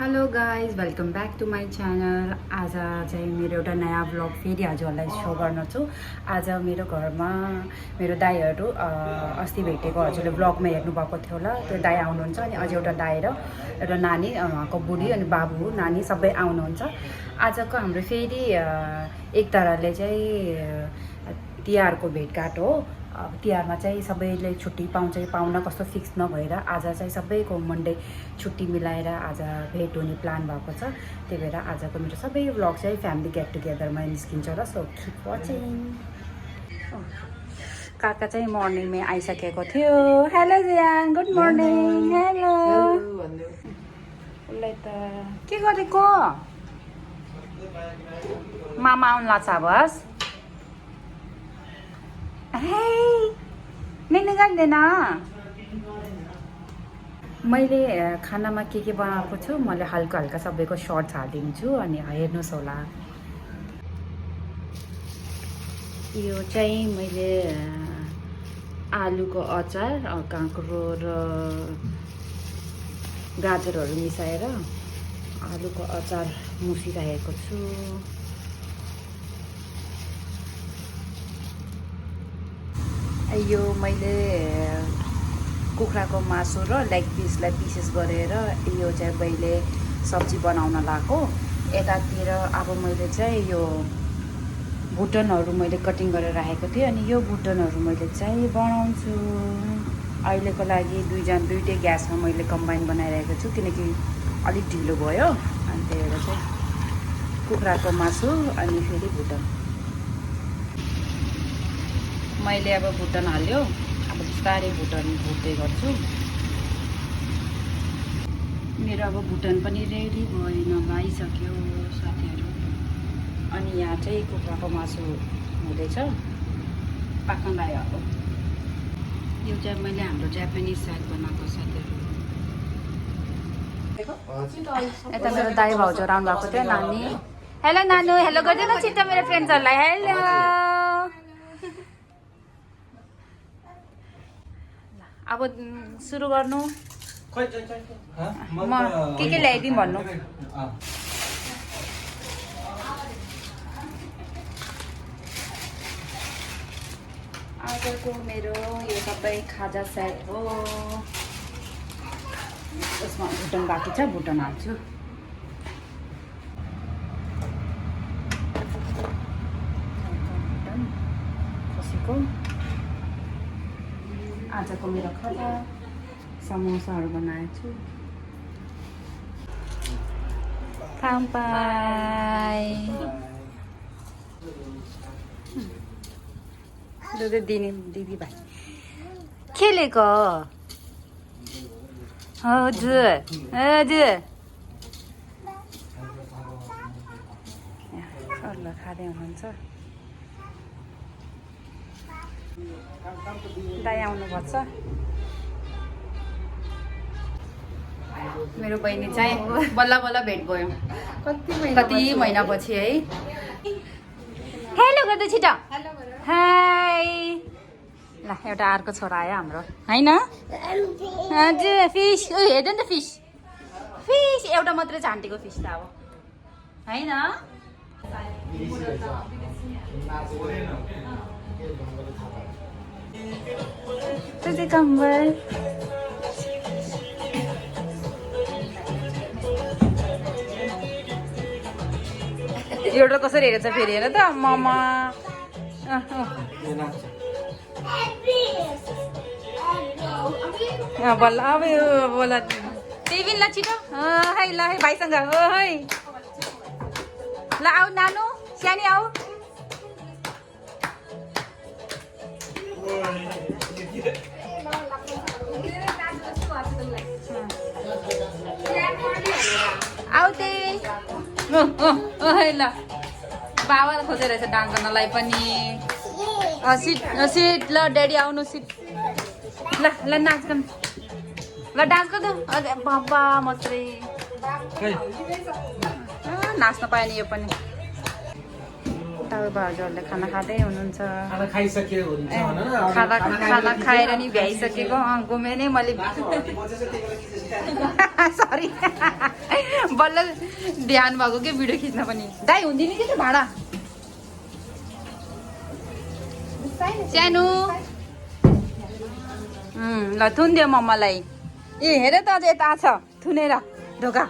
Hello guys welcome back to my channel. आज चाहिँ मेरो एउटा नयाँ ब्लग फेरि हजुरहरूलाई सो गर्न छु। आज मेरो घरमा मेरो दाईहरू अस्ति भेटेको हजुरले ब्लगमा हेर्नुभएको थियो होला, त्यो दाई आउनुहुन्छ अनि अझ एउटा दाई र एउटा नानी, उहाँको बुढी अनि बाबु नानी सबै आउनुहुन्छ। आजको हाम्रो फेरि एक तरहले चाहिँ तिहारको भेटघाट हो। तिहारमा चाहिँ सबैले छुट्टी पाउँछ कि पाउन कस्तो फिक्स नभएर आज चाहिँ सबैको मन्डे छुट्टी मिलाएर आज भेट हुने प्लान भएको छ। त्यही भएर आजको मेरो सबै व्लग चाहिँ फ्यामिली गेट टुगेदरमा निस्किन्छ र सो किप वाचिङ। काका चाहिँ मर्निङमै आइसकेको थियो। हेलो जियान, गुड मर्निङ। हेलो उसलाई त के गरेको मामा आउनु लाग्छ बस। निक्ने गर्दैन। मैले खानामा के बनाएको छु मैले हल्का हल्का सबैको सर्ट्स हालिदिन्छु अनि हेर्नुहोस् होला। यो चाहिँ मैले आलुको अचार, काँक्रो र गाजरहरू मिसाएर आलुको अचार मुसिरहेको छु। यो मैले कुखुराको मासु र लेग पिसलाई पिसेस गरेर यो चाहिँ मैले सब्जी बनाउन लगाएको। यतातिर अब मैले चाहिँ यो भुटनहरू मैले कटिङ गरेर राखेको थिएँ अनि यो भुटनहरू मैले चाहिँ बनाउँछु। अहिलेको लागि दुइटै ग्यासमा मैले कम्बाइन बनाइरहेको छु किनकि अलिक ढिलो भयो अनि त्यही भएर चाहिँ कुखुराको मासु अनि फेरि भुटन। मैले अब भुटन हाल्यो, अब बिस्तारै भुटन भुट्दै गर्छु। मेरो अब भुटन पनि रेडी भएन आइसक्यो साथीहरू। अनि यहाँ चाहिँ कुखुराको मासु हुँदैछ, पाक्न लाग्यो। अब यो चाहिँ मैले हाम्रो जापानिज साइड बनाएको साथीहरू। यता मेरो दाई भाउजूहरू आउनु भएको थियो। नानी हेलो नानु, हेलो गरिदिनु छिट्टो मेरो फ्रेन्ड्सहरूलाई। हेलो अब सुरु गर्नु। म के ल्याइदिउँ भन्नु। आजको मेरो यो सबै खाजा सेट हो। यसमा भुटन बाँकी छ, भुटन हाल्छु। भुटन खसीको आजको मेरो खाजा समोसाहरू बनाएको छु। खाम्पाई दिदी भाइ खेलेको हजुर हजुर सरलाई खाँदै हुनुहुन्छ। दाइ आउनुपर्छ। मेरो बहिनी चाहिँ बल्ल बल्ल भेट भयो कति महिनापछि है। हेलो गर्दै छिटो हाई। ल एउटा अर्को छोरा आयो हाम्रो होइन। हजुर फिस हेर्नु नि त फिस फिस एउटा मात्रै छ आन्टीको फिस त अब होइन। कम्बर एउटा कसरी हेरेछ फेरि हेर त ममा। बल्ल अब यो बोला टिभी ल छिटो है ल है भाइसँग हो है। ल आऊ नानु सानी आऊ। आऊ त्यही ल बाबा खोजेर रहेछ डान्स गर्नलाई पनि। सिट सिट ल ड्याडी आउनु सिट। ल ल नाच गर्नु ल डान्स गर्नु। बाबा मात्रै नाच्न पायो नि यो पनि। यता हजुरहरूले खाना खाँदै हुनुहुन्छ खाना खाइसक्यो हुन्छ भन न खाना खाएर नि भ्याइसकेको घुमेँ नै मैले सरी बल्ल ध्यान भएको के भिडियो खिच्न पनि दाइ हुँदैन कि त्यो भाडा सानो ल थुनिदियो मम्मालाई ए हेर त अझ यता छ थुनेर ढोका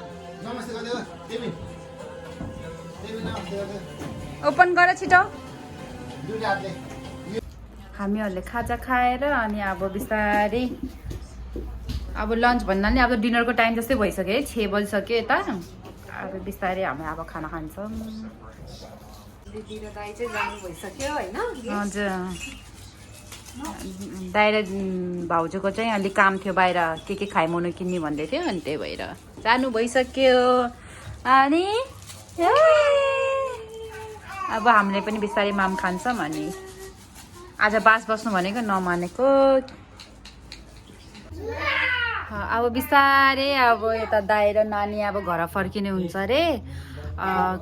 ओपन गर छिटो हामीहरूले खाजा खाएर अनि अब बिस्तारै अब लन्च भन्दा नि अब डिनरको टाइम जस्तै भइसक्यो है 6 बजिसक्यो यता अब बिस्तारै हामी अब खाना खान्छौँ दिदी र दाइ चाहिँ जानु भइसक्यो होइन हजुर दाइ र भाउजूको चाहिँ अलिक काम थियो बाहिर के खाइमुनु किन्ने भन्दै थियो अनि त्यही भएर जानु भइसक्यो अनि अब हामीले पनि बिस्तारै माम खान्छौँ अनि आज बास बस्नु भनेको नमानेको अब बिस्तारै अब यता दाइ र नानी अब घर फर्किने हुन्छ अरे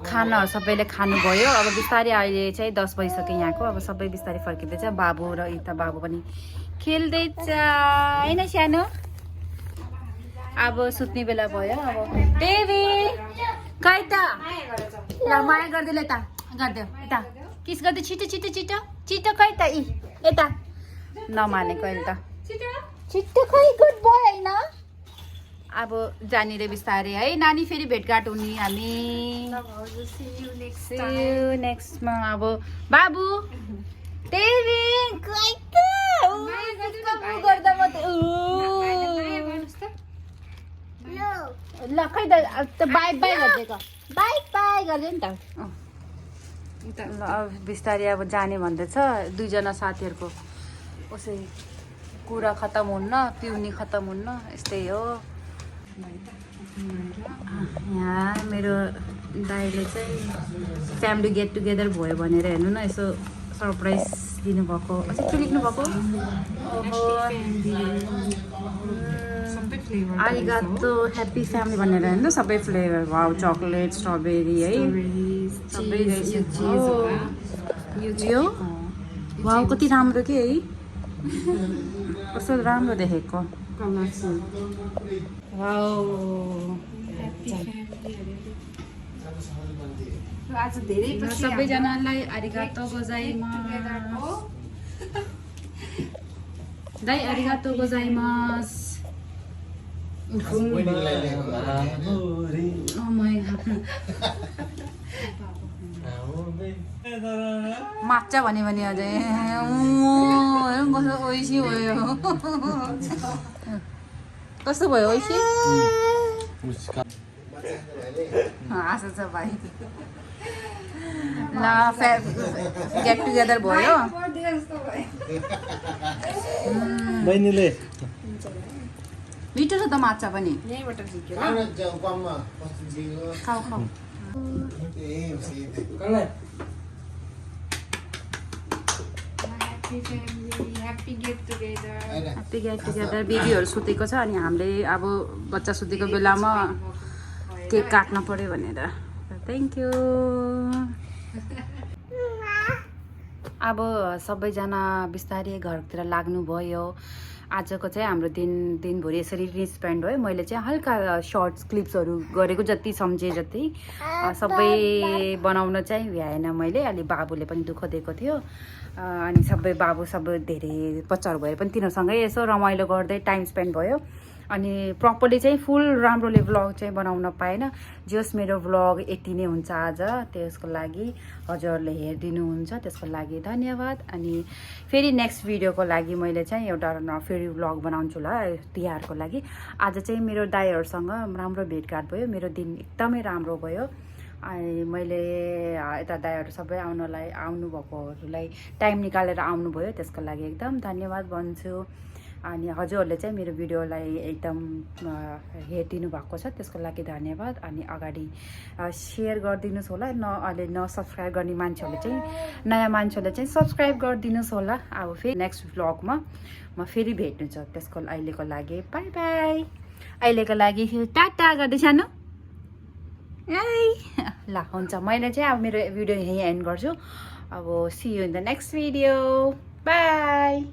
खानाहरू सबैले खानुभयो अब बिस्तारै अहिले चाहिँ 10 बजिसक्यो यहाँको अब सबै बिस्तारै फर्किँदैछ बाबु र यता बाबु पनि खेल्दैछ होइन सानो अब सुत्ने बेला भयो अब देवी कहीँ त ल माया गरिदिएला यता गरिदेऊ यता किस गर्दै छिटो छिटो छिटो छिटो कहीँ त यता नमानेको अहिले त छिटो खै गुड बोय होइन अब जानेर बिस्तारै है नानी फेरि भेटघाट हुने हामी नेक्स्टमा अब बाबु देवी गर्दा ल खै त बाई बाई गरिदिएको बाई बाई गरिदियो नि त ल अब बिस्तारै अब जाने भन्दैछ दुईजना साथीहरूको उसै कुरा खत्तम हुन्न पिउनी खत्तम हुन्न यस्तै हो यहाँ मेरो दाइले चाहिँ फ्यामिली गेट टुगेदर भयो भनेर हेर्नु न यसो सरप्राइज दिनुभएको के लेख्नु भएको आरिगातो ह्याप्पी फ्यामिली भनेर हेर्नु सबै फ्लेभर वाउ चक्लेट स्ट्रबेरी है सबै यो वाउ कति राम्रो के है कस्तो राम्रो देखेको आज धेरै सबैजनालाई आरिगातो गोजाइमास दाइ आरिगातो गोजाइमास माछा भन्यो भने अझै कस्तो ओइसी भयो कस्तो भयो ओइसी आशा छ भाइ ल गेट टुगेदर भयो बहिनीले मिठो छ त माछा पनि यहीँबाट सिक्यो खाऊ खाऊ ह्याप्पी गेट टुगेदर बेबीहरू सुतेको छ अनि हामीले अब बच्चा सुतेको बेलामा केक काट्न पर्यो भनेर थ्याङ्क यू अब सबैजना बिस्तारै घरतिर लाग्नुभयो आजको चाहिँ हाम्रो दिनभरि यसरी स्पेन्ड भयो मैले चाहिँ हल्का सर्ट्स क्लिप्सहरू गरेको जति सम्झेँ जति सबै बनाउन चाहिँ भ्याएन मैले अलि बाबुले पनि दुःख दिएको थियो अनि सबै बाबु सबै धेरै बच्चाहरू भएर पनि तिनीहरूसँगै यसो रमाइलो गर्दै टाइम स्पेन्ड भयो अनि प्रपरली चाहिँ फुल राम्रोले भ्लग चाहिँ बनाउन पाएन जस मेरो भ्लग यति नै हुन्छ आज त्यसको लागि हजुरहरूले हेरिदिनुहुन्छ त्यसको लागि धन्यवाद अनि फेरि नेक्स्ट भिडियोको लागि मैले चाहिँ एउटा फेरि भ्लग बनाउँछु ल तिहारको लागि आज चाहिँ मेरो दाइहरूसँग राम्रो भेटघाट भयो मेरो दिन एकदमै राम्रो भयो अनि मैले यता दाइहरू सबै आउनुभएकोहरूलाई टाइम निकालेर आउनुभयो त्यसको लागि एकदम धन्यवाद भन्छु अनि हजुरहरूले चाहिँ मेरो भिडियोलाई एकदम हेरिदिनु भएको छ त्यसको लागि धन्यवाद अनि अगाडि सेयर गरिदिनुहोस् होला अहिले नसब्सक्राइब गर्ने मान्छेहरूले चाहिँ नयाँ मान्छेहरूले चाहिँ सब्सक्राइब गरिदिनुहोस् होला अब फेरि नेक्स्ट भ्लगमा म फेरि भेट्नु छ त्यसको अहिलेको लागि बाई बाई अहिलेको लागि टाटा गर्दै सानो ल हुन्छ मैले चाहिँ अब मेरो भिडियो यहीँ एन्ड गर्छु अब see you in the next video by